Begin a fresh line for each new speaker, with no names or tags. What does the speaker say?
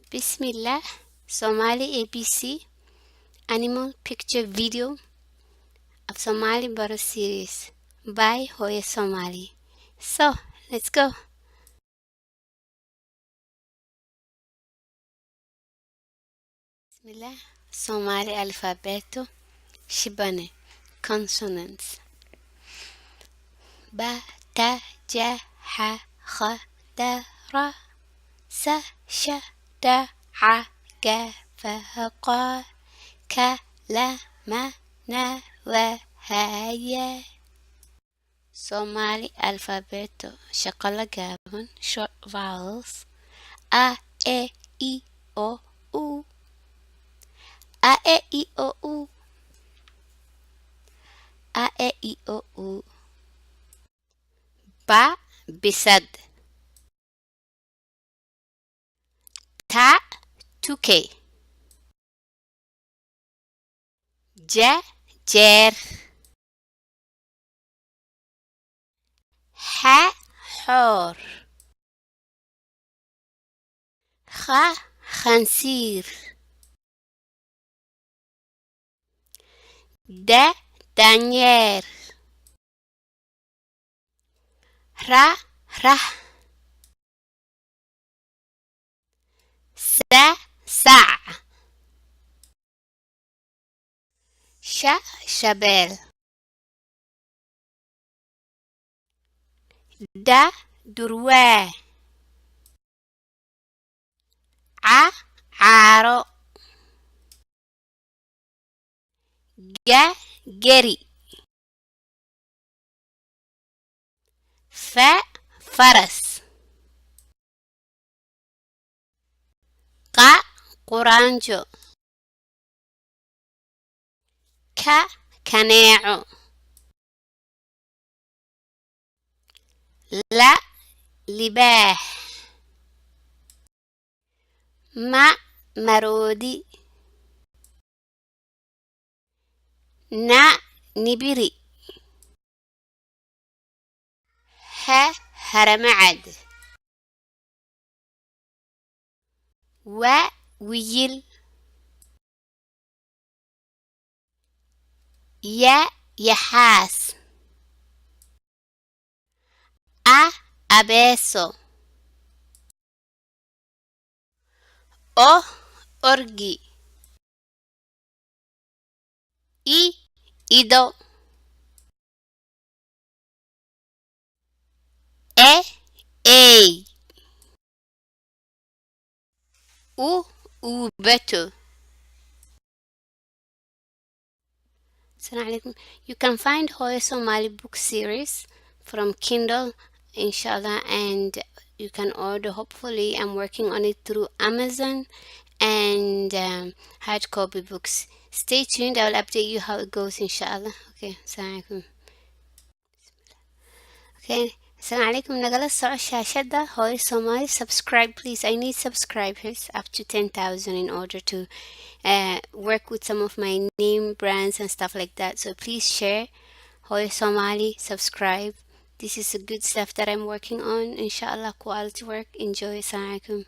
Bismillah, Somali ABC animal picture video of Somali Baro series by Somali. So, let's go. Bismillah, Somali alfabeto shibane consonants ba ta ja ha kha da ra sa sha da a ga fa qa ka la ma na wa ha ya. Somali alfabeto shaqala gaaban short vowels a e I o u a e I o u a e I o u ba bisad ta tuke ja jeer ha xoor kha khansiir da daanyeer ra rah sa sac sha shabeel da durwaa ca caaro ga geri fa faras qa quraanjo ka kaneeco la libaax ma maroodi na nibiri ha haramacad wa wiyil ya yaxaas a abeeso o orgi I ido e eey u uubato. Assalamu alaikum. You can find Somali book series from Kindle, inshallah, and you can order. Hopefully, I'm working on it through Amazon and hard copy books. Stay tuned. I will update you how it goes, inshallah. Okay, assalamu alaikum. Okay, assalamu alaikum. Nagala soco shaashada Somali. Subscribe, please. I need subscribers up to 10,000 in order to work with some of my name brands and stuff like that. So please share Somali, subscribe. This is the good stuff that I'm working on. Inshallah, quality work. Enjoy. Assalamu alaikum.